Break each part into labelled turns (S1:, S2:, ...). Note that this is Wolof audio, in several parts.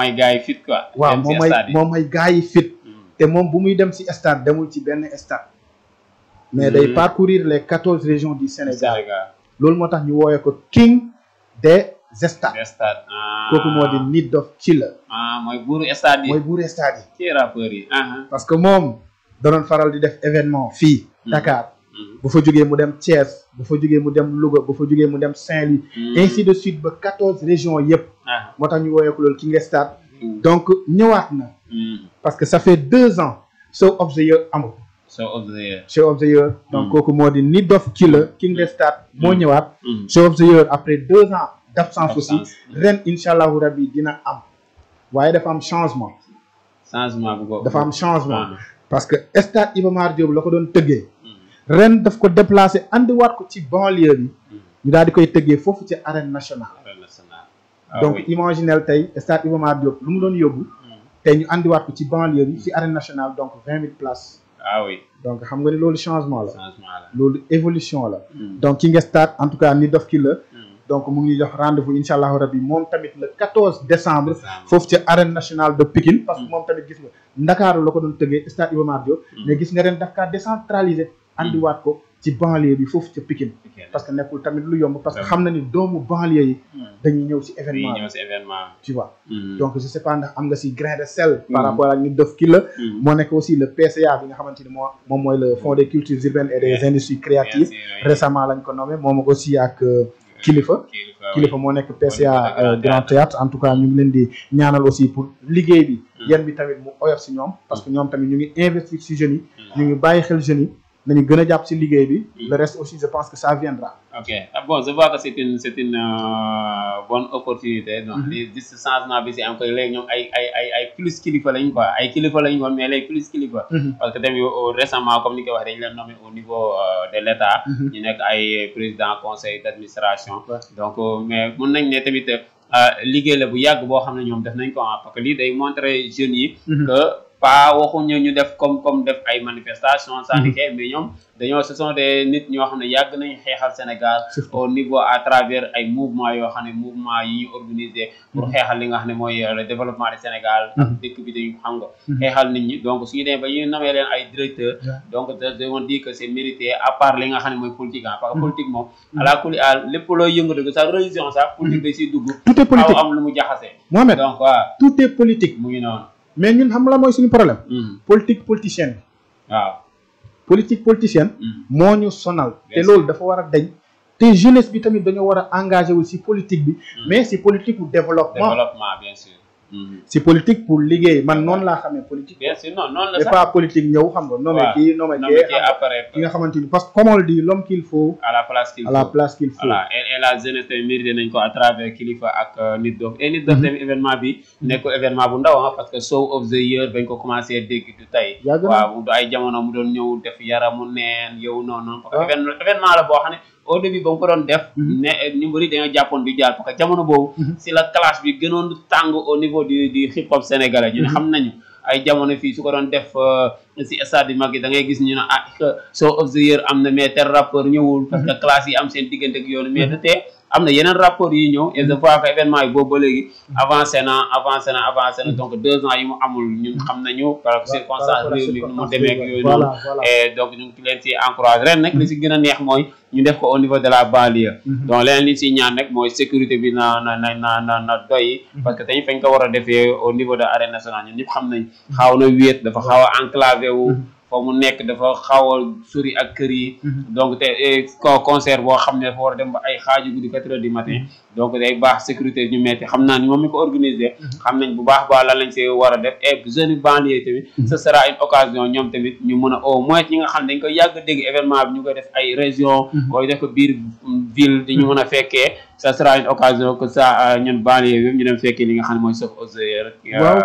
S1: mooy gars yi fit quoi.
S2: waaw moom mooy gars yi fit. te moom bu muy dem si stade demul ci benn stade. mais day parcourir les 14 régions du Sénégal. loolu moo tax ñu woowee ko king des stades. kooku moo di Nitt dof Killer.
S1: mooy buuru stade yi.
S2: mooy buuru stade yi.
S1: ci rappeurs yi.
S2: parce que moom da doon faral di def événement fii Dakar. bu fa jógee mu dem Thiès bu fa jógee mu dem Louga bu fa jógee mu dem Saint-Louis. ainsi de suite ba 14 régions yëpp. moo tax ñu woowee ko loolu king des stades. donc ñëwaat na. parce que ça fait 2 ans. show of the year amul. show of the year. donc kooku moo di Nitt dof Killer king des stades moo ñëwaat. show of the year après 2 ans d'absence aussi ren incha allahu rabi dina am. waaye dafa am changement. dafa am changement. parce que stade Iba Mar Diop la ko doon tëggee. ren daf ko déplacé andiwaat ko ci banlieue bi. ñu daal di koy tëggee foofu ci arène nationale. donc imaginel tey stade Iba Mar Diop lu mu doon yóbbu. tey ñu andiwaat ko ci banlieue bi ci arène nationale donc 20 000 places. donc xam nga ni loolu changement la. loolu évolution la. donc ki nga stade en tout cas Nitt dof Killer. donc mu ngi jox rendez-vous incha allahu rabi moom tamit le 14 décembre. foofu ci arène nationale de Pikine. parce que moom tamit gis nga Ndakaaru la ko doon tëggee stade Iba Mar Diop. mais gis nga ren daf kaa décentralisé. andiwaat ko ci banlieue bi foofu ca Pikine. parce que nekkul tamit lu yomb parce que xam na ni doomu banlieue yi. dañuy ñëw si événement tu vois. donc je sais pas ndax am nga si grain de sel. par rapport ak Nitt dof Killer. moo nekk aussi le PCA bi nga xamante ni moom mooy le fonds des cultures urbaines et des industries créatives. récemment lañ ko nommé moom aussi ak Kilifa moo nekk PCA Grand Théâtre en tout cas ñu ngi leen di ñaanal aussi pour liggéey bi. yéen bi tamit mu oyof si ñoom. parce que ñoom tamit ñu ngi investir si jeunes yi. ñu ngi bàyyi xel jeunes yi. nañu gën a jàpp si liggéey bi. le reste aussi je pense que ça viendra.
S1: ok bon je vois que c'est une bonne opportunité. donc di changement bi si am ko léegi ñoom ay plus kilifa lañ quoi ay kilifa lañ woon mais léegi plus kilifa. parce que tamit récemment comme ni ko waxee dañ leen nommé au niveau de l'État. ñu nekk ay président conseil d'administration. donc mais mun nañ ne tamit liggéey la bu yàgg boo xam ne ñoom def nañ ko parce que lii day montrer jeunes yi. que pas waxuñu ñu def comme def ay manifestations syndiquées mais ñoom dañoo ce sont des nit ñoo xam ne yàgg nañ xeexal Sénégal au niveau à travers ay mouvements yoo xam ne mouvement yi ñu organisé pour xeexal li nga xam ne mooy le développement du Sénégal ak dëkk bi dañu xam nga xeexal nit ñi donc suñu demee ba ñu namee leen ay directeurs donc on dit que c'est mérité à part li nga xam ne mooy politique parce que politique moom ala kulli al lépp looy yëngatu sa religion sax politique da siy dugg
S2: tout est politique
S1: am lu mu jaxase
S2: Mohamed
S1: donc waaw
S2: tout est politique
S1: mu ngi noonu
S2: mais ñun xam la mooy suñu problème. politique politicienne.
S1: waaw
S2: politique politicienne. moo ñu sonal. te loolu dafa war a dañ. te jeunesse bi tamit dañoo war a engagé wu si politique bi. mais si politique pour développement.
S1: bien sûr.
S2: si politique pour liggéey man noonu laa xamee politique.
S1: bien sûr non noonu la
S2: sax pas politique ñëw xam nga. nommé kii nommé kii nga xamante ni parce que comme on le dit l'homme qu'il faut.
S1: à la place qu'il faut voilà et la jeunesse tamit mérité nañ ko à travers Kilifa ak Nitt dof et Nitt dof tamit événement bi nekk événement bu ndaw parce que show of the year bañ ko commencé dégg du tey. waaw du ay jamono mu doon ñëw def yaramu neen yow noonu. parce que événement la boo xam ne. au début ba mu ko doon def ne ñu bëri dañoo jàppoon du jaar parce que jamono boobu si la classe bi gënoon tàng au niveau du hip hop sénégalais ñu ne xam nañu ay jamono fii su ko doon def si stade yu mag yi da ngay gis ñu ne show of the year am na mais tel rappeur ñëwul parce que classe yi am seen diggante ak yoonu mais te am na yeneen rapport yi ñëw et je vois que événement yi boobu ba léegi avancé na donc 2 ans yi mu amul ñun xam nañu par circonstance réew mi nu mu demee ak yooyu noonu et donc ñu ngi leen si encouragé ren nag li si gën a neex mooy ñu def ko au niveau de la banlieue donc leneen li si ñaan rek mooy sécurité bi na doy parce que dañ fañ ko war a defee au niveau de arène nationale ñun ñëpp xam nañ xaw na wéet dafa xaw a enclavé wu foo mu nekk dafa xaw a sori ak kër yi donc te concert boo xam ne dafa war a dem ba ay xaaju guddi 4 heures du matin donc day baax sécurité ñu metti xam naa ni moom mi ko organisé xam nañ bu baax lan lañ see war a def et jeunes banlieue tamit ce sera une occasion ñoom tamit ñu mën a au moins ñi nga xam ne dañ koy yàgg a dégg événement bi ñu koy def ay région koy def ko biir ville di ñu mën a fekkee ça sera une occasion que ça ñun banlieue bi ñu dem fekkee li nga xam ne mooy sof osé rek
S2: waaw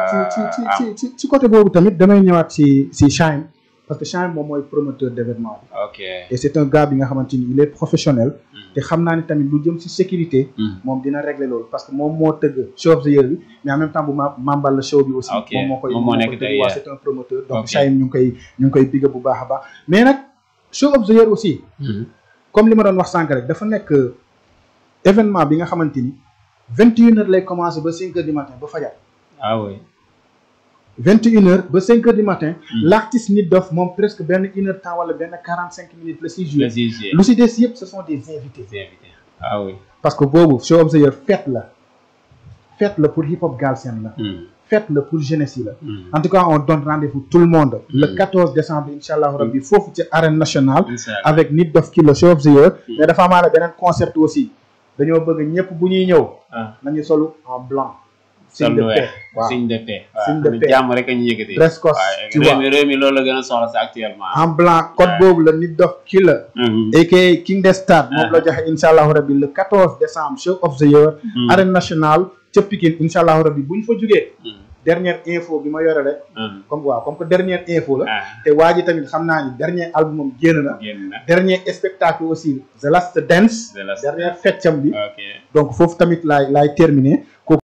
S2: ci côté boobu tamit damay ñëwaat si Chine parce que Chine moom mooy promoteur d'événement bi.
S1: ok
S2: et c'est un gars bi nga xamante ni il est professionnel. te xam naa ni tamit lu jëm ci sécurité. moom dina régler loolu parce que moom moo tëgg show of the year bi mais en même temps bu mambal la show bi aussi. moom moo nekk tey waaw c'est un promoteur. donc Chine ñu ngi koy bigga bu baax a baax mais nag show of the year aussi. comme li ma doon wax sànq rek dafa nekk événement bi nga xamante ni 21h lay commencer ba 5h du matin ba fajar.
S1: ah oui
S2: 21h ba 5h du matin l'artiste Nitt Doff moom presque benn 1h temps wala benn 45 minutes la si joué lu si des yëpp ce sont des invités
S1: ah oui
S2: parce que boobu show of the year fête la pour hip hop galsen la fête la pour jeunesse yi la en tout cas on donne rendez-vous tout le monde le 14 décembre inchallah rabbi foofu ci arène nationale avec Nitt Doff ki la show of the year mais dafa amaale beneen concept aussi dañoo bëgg ñëpp bu ñuy ñëw nañu solu en blanc signe de paix waaw
S1: signe de paix
S2: signe de paix
S1: jàmm rek a ñu yëkkati
S2: dress code tu vois
S1: réew mi loolu la gën a soxla si actuellement
S2: en blanc code boobu la Nitt Doff ki la aka King des Stars moom la joxe inchallah rabbi le 14 décembre show of the year arène nationale ca Pikine inchallah rabbi bu ñu fa jógee dernière info bi ma yore rek comme que dernière info la te waa ji tamit xam naa ni dernier album am génn na dernier spectacle aussi The Last Dance dernière feccam bi donc foofu tamit laay terminer